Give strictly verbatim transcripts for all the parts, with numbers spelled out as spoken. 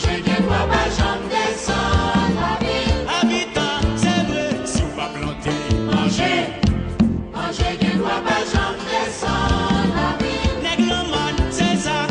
Manje gen dwa pa janm desann lavil. Abitan, se vre, si w pa plante manje, manje gen dwa pa janm desann lavil. Nèg Lanmòn, se sa.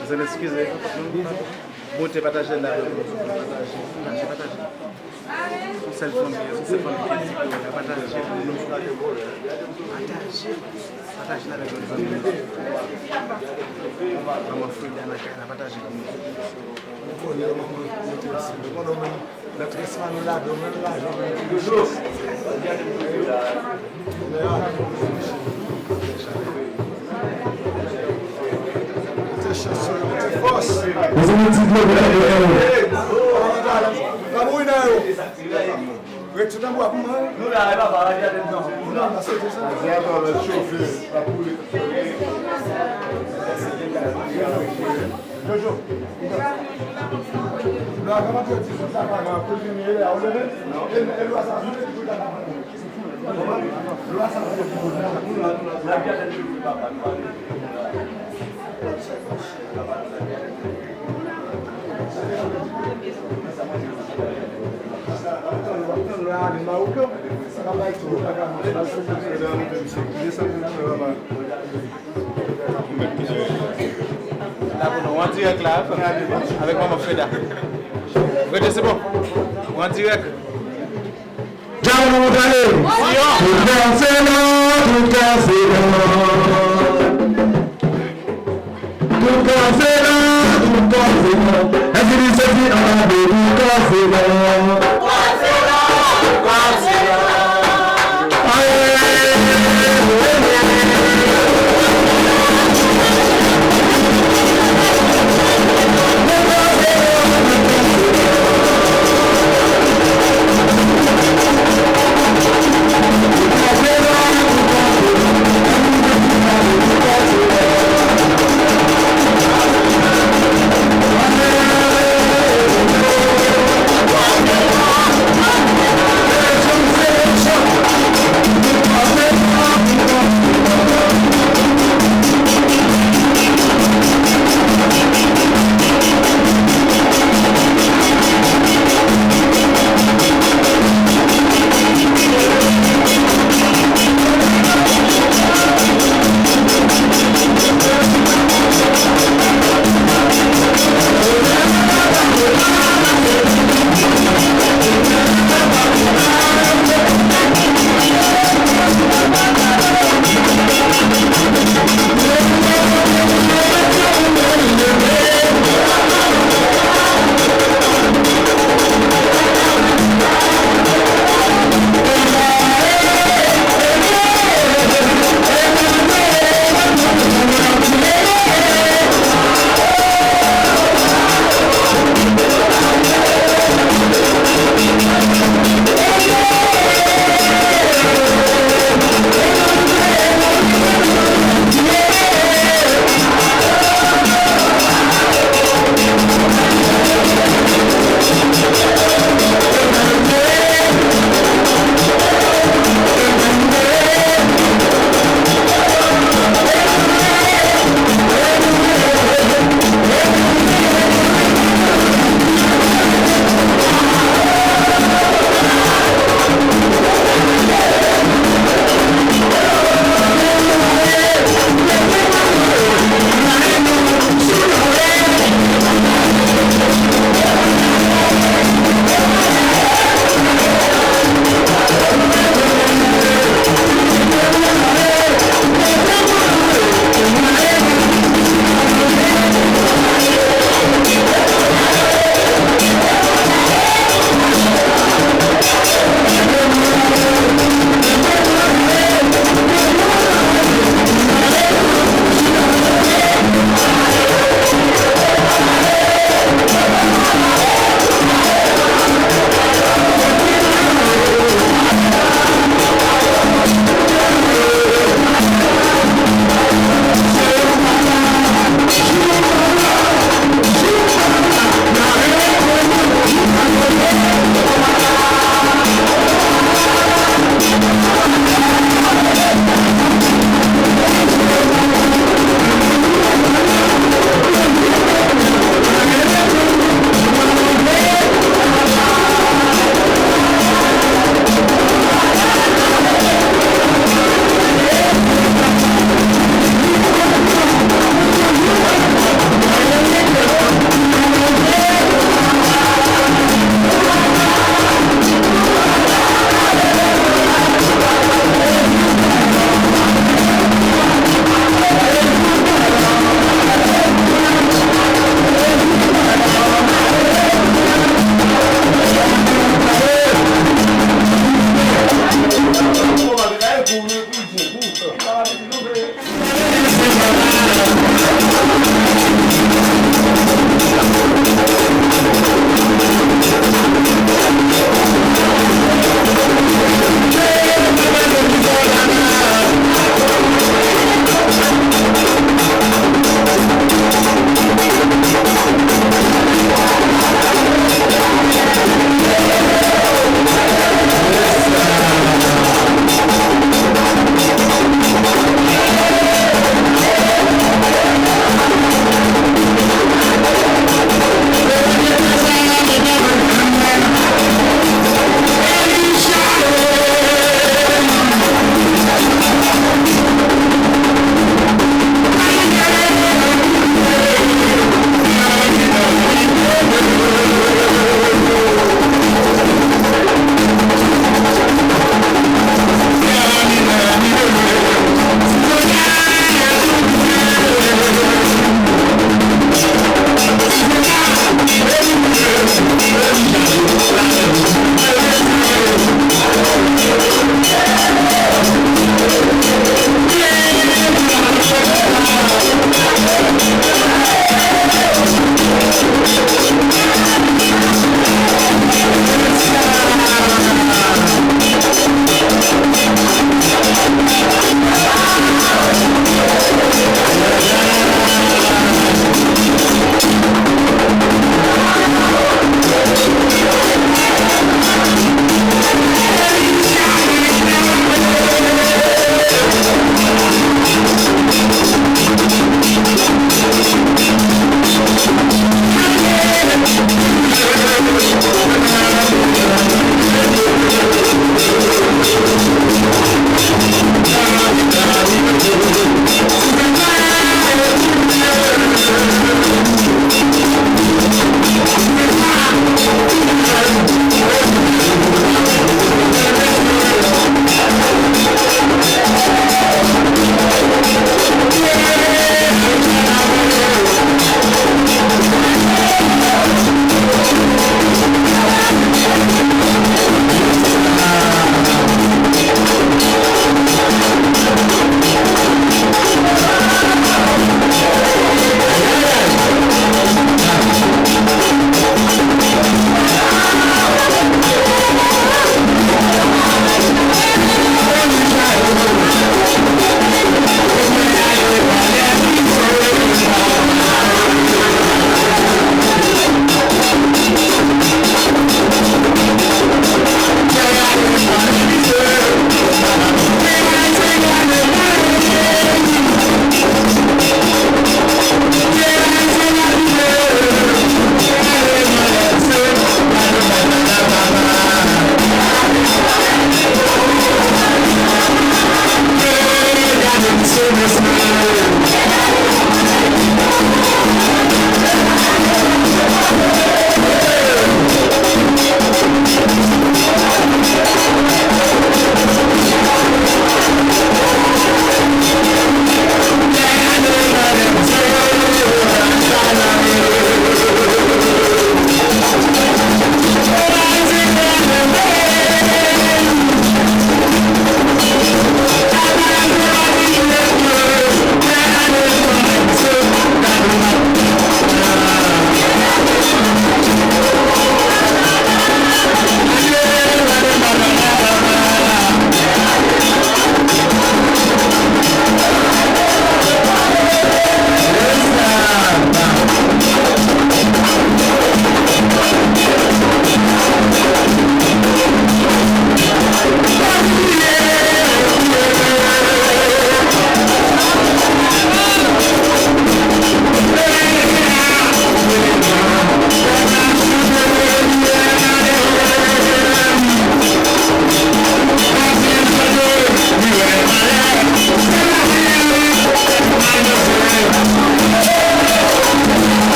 Mezanmi, eskize. Monte, pataje la. Pataje, pataje. Yon sèl fanmi, yon sèl fanmi ki di pou la pataje pou nou. Pataje, pataje la avèk lòt fanmi. Manman Frida nan kay la, pataje pou nou. Ou konnen manman, nou te ansanm. Ou konnen menm, nan tresman nou ladan, menm lajan nou te chans. Ou te chans, ou te fòs. Mezanmi, ti dlo pou tande. Kamo ina yo. Ret sou tanbou a pou mwen. Nou la, e papa, la, gade nou. Non, paske te sa. Radyatò la chofe, la boule. Jojo. La, kòman te di sou sa, pa, pou vini, e la, ou leve? E, e lwa sa, nou te di pou ta pa. Lwa sa, nou te di pou ta pa. Dakò, nou an dirèk la, avèk manman Freda. Freda, se bon. Nou an dirèk. Djamou tande. Tout kase nan, tout kase nan. Tout kase nan, tout kase nan. Èske li soti anba de tout kase nan?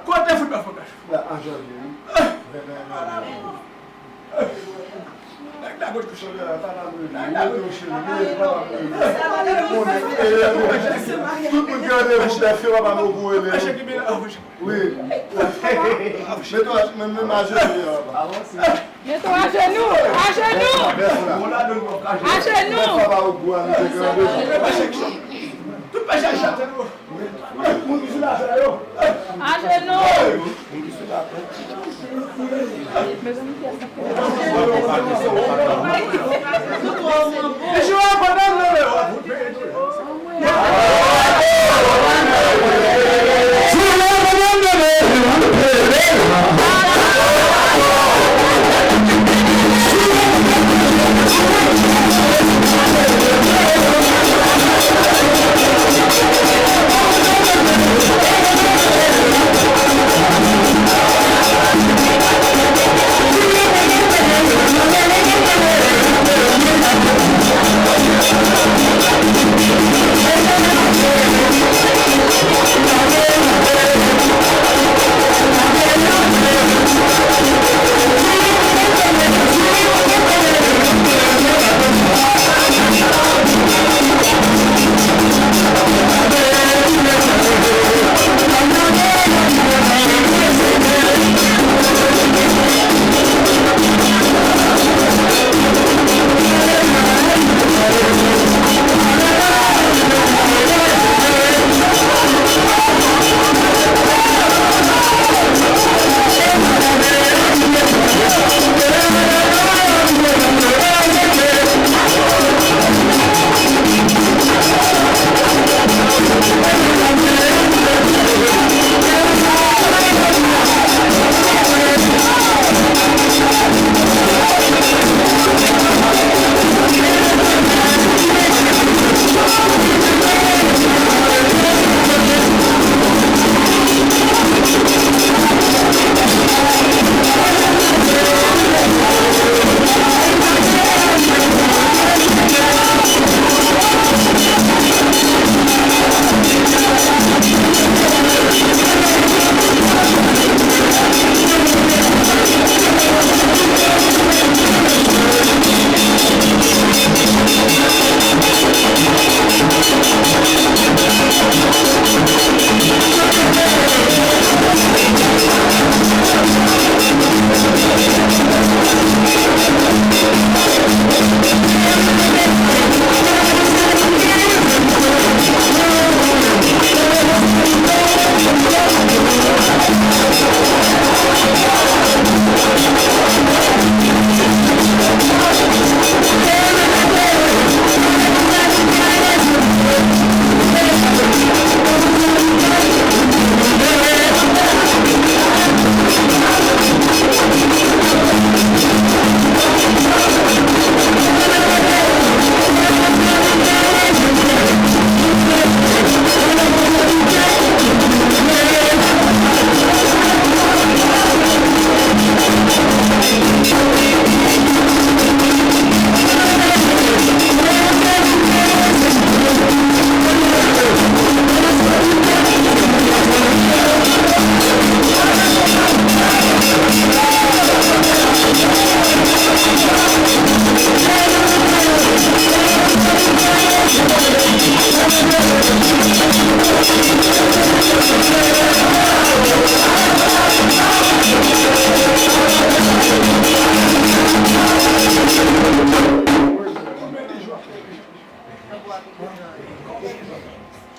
Kote foutbòl fò kache? Nèg la kot kouche. Tout moun ki randevou chèf yo, papa m, ou pou rele. Wi. Mete w a, men, men, ajenou, papa. Mete w ajenou, ajenou. Ajenou. Papa, ou pou rele. Tout pa chache. Ajenou.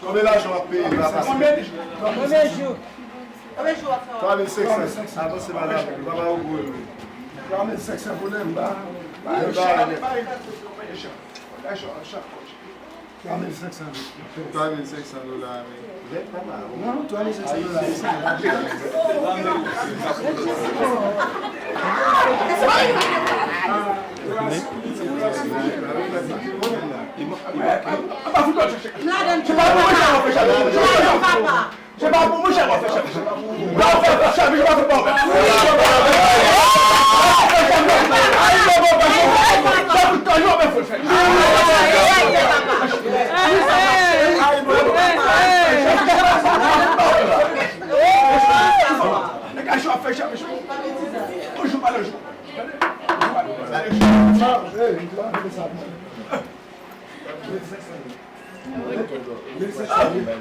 Konbyen lajan w ap peye pa pase? Konbyen jou? Konbyen jou? Twa mil senk san. Avanse, madanm. Papa ou gwo, wi. Twa mil senk san pou lè m ba. Twa mil senk san. Twa mil senk san dola, wi. Non, twa mil senk san dola.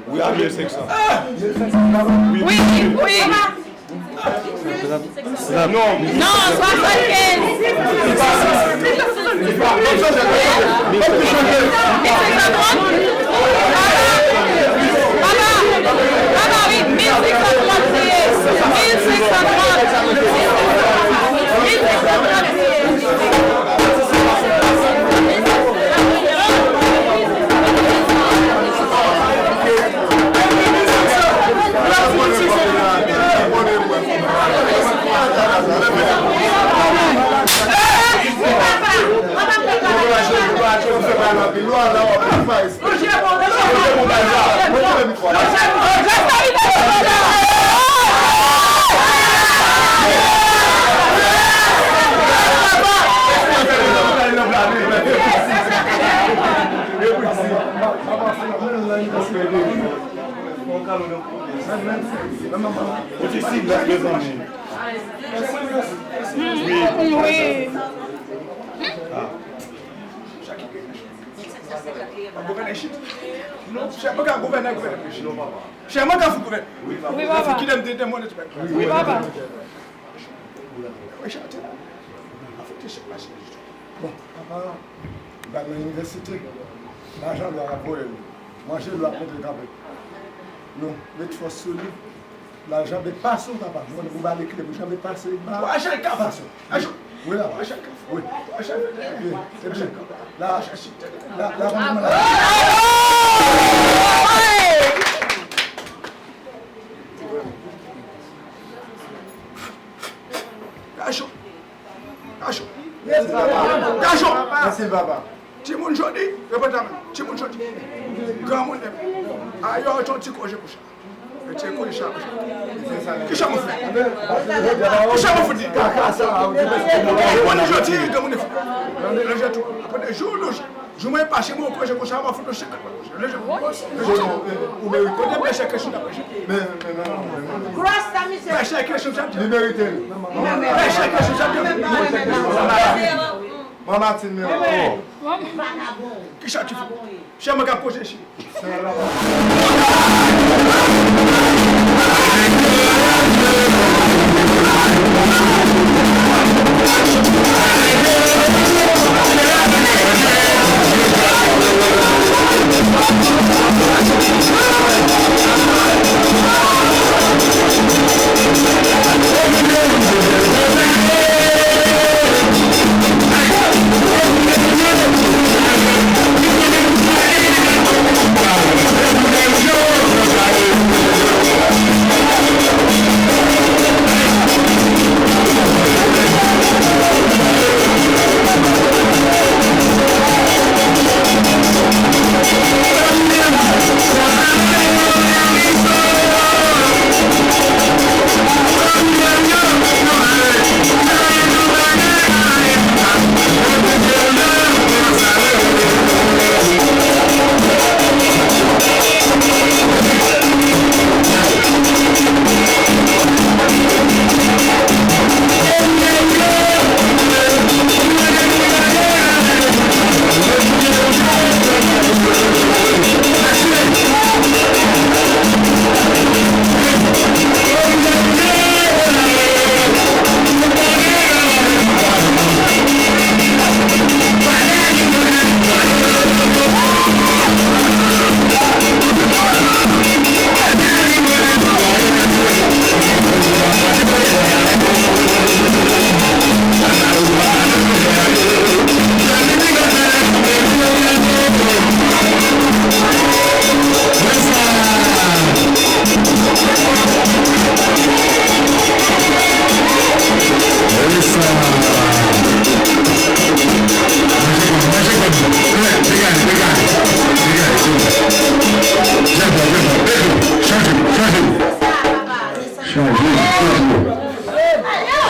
Wi, a mil senk san. Wi, wi. Non, swasannkenz. Mil senk san trant. Papa, papa, papa, wi, mil senk san trant li ye. Mil senk san trant. Mil senk san trant li ye. Wi. Gouvènè Echid. Non, chè mwen ka gouvènè, gouvènè Echid. Chè mwen ka fout gouvènè. Wi, papa. Kite m te temwen. Wi, papa. Bon, papa, li pa nan inivèsite. Lajan lwa ap voye l. Manje lwa ap mete kanpe. Nou met fòs sou li. Lajan be pase w, papa. Mwen, pou ba li kle, pou janbe pase, ba. Acha l ka pase. Acha. Wi, papa. Acha l ka. Wi. Acha l ka. Wi. Epi, la, la, la, la, Gason. Gason. Gason. Mèsi, papa. Timoun jodi, repòt la menm. Timoun jodi. Granmoun menm. Ayò, yon ti koze konsa. Yon ti koze sa konsa. Kisa mwen fè? Kisa mwen fè? Kisa mwen fè? Granmoun jodi, granmoun fè. Lè jè tou. Apre de jou, dou jou. Jou mwen pase, mwen koze konsa, mwen fout nou senkant. Ou merite. Kote pèsèkisyon ta pèse? Men, men, men, men, men. Pèsèkisyon sa. Li merite l. Pèsèkisyon sa. Manman Martine, men. Kisa ti fè? Chè mwen ka koze si.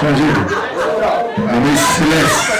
Chanje tou. Ame selès.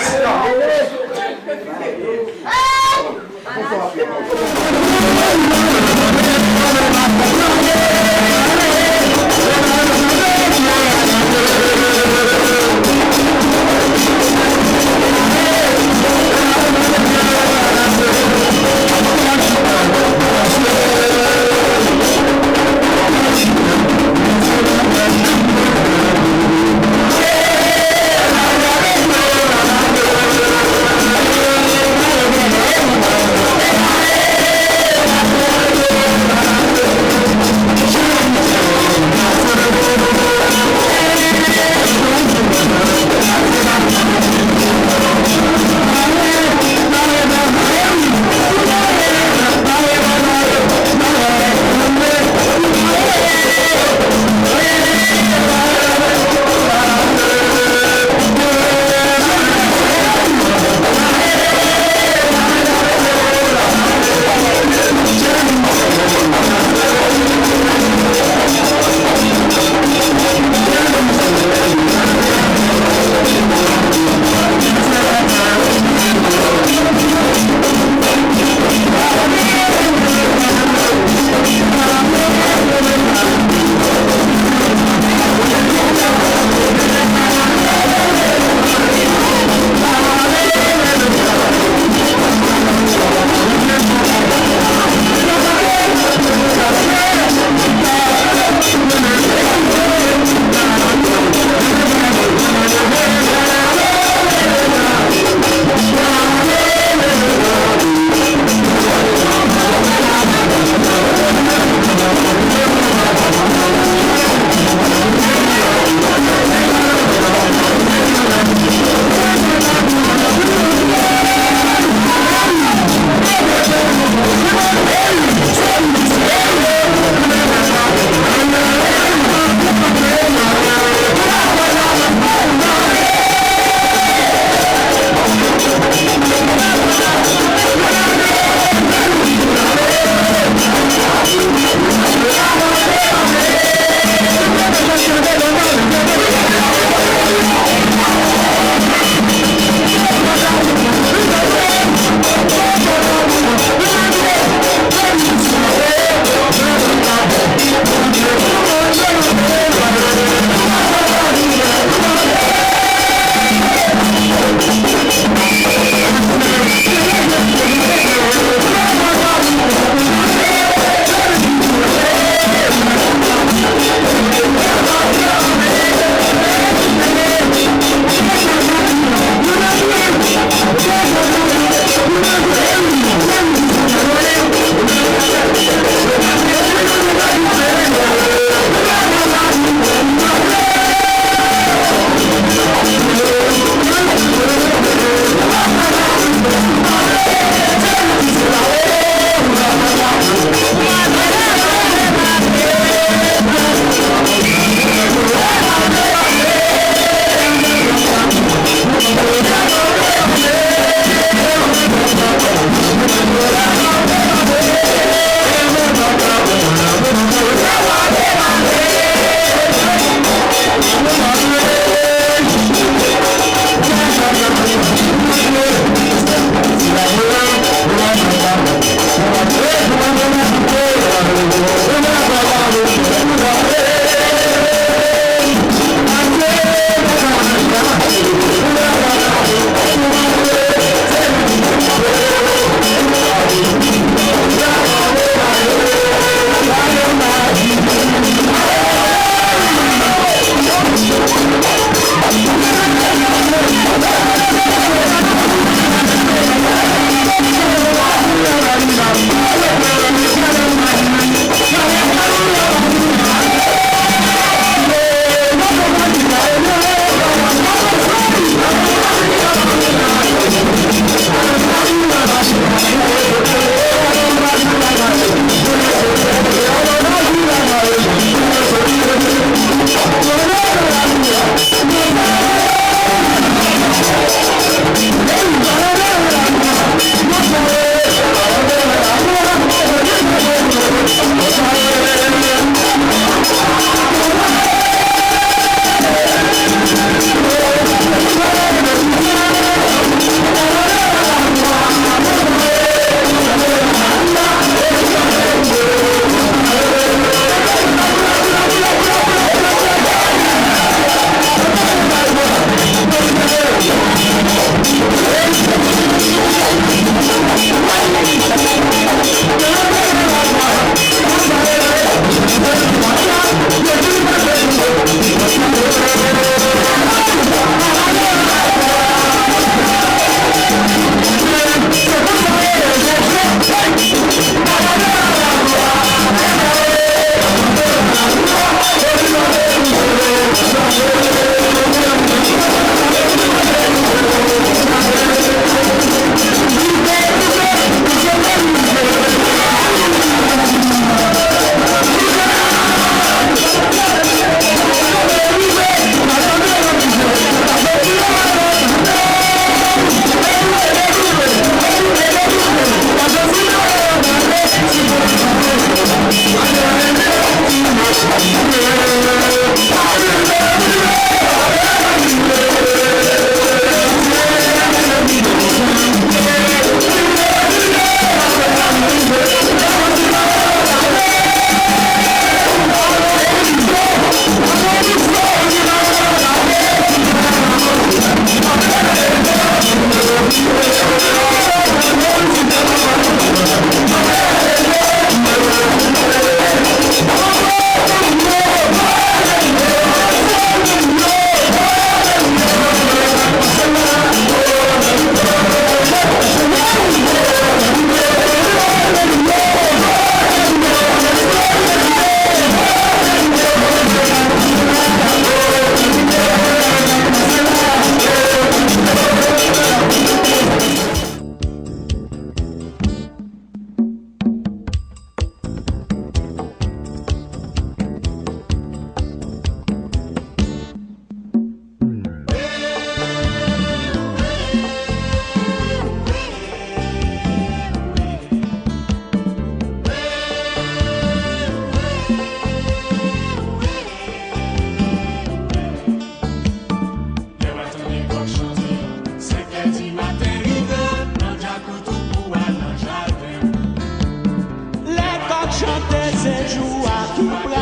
Tou pral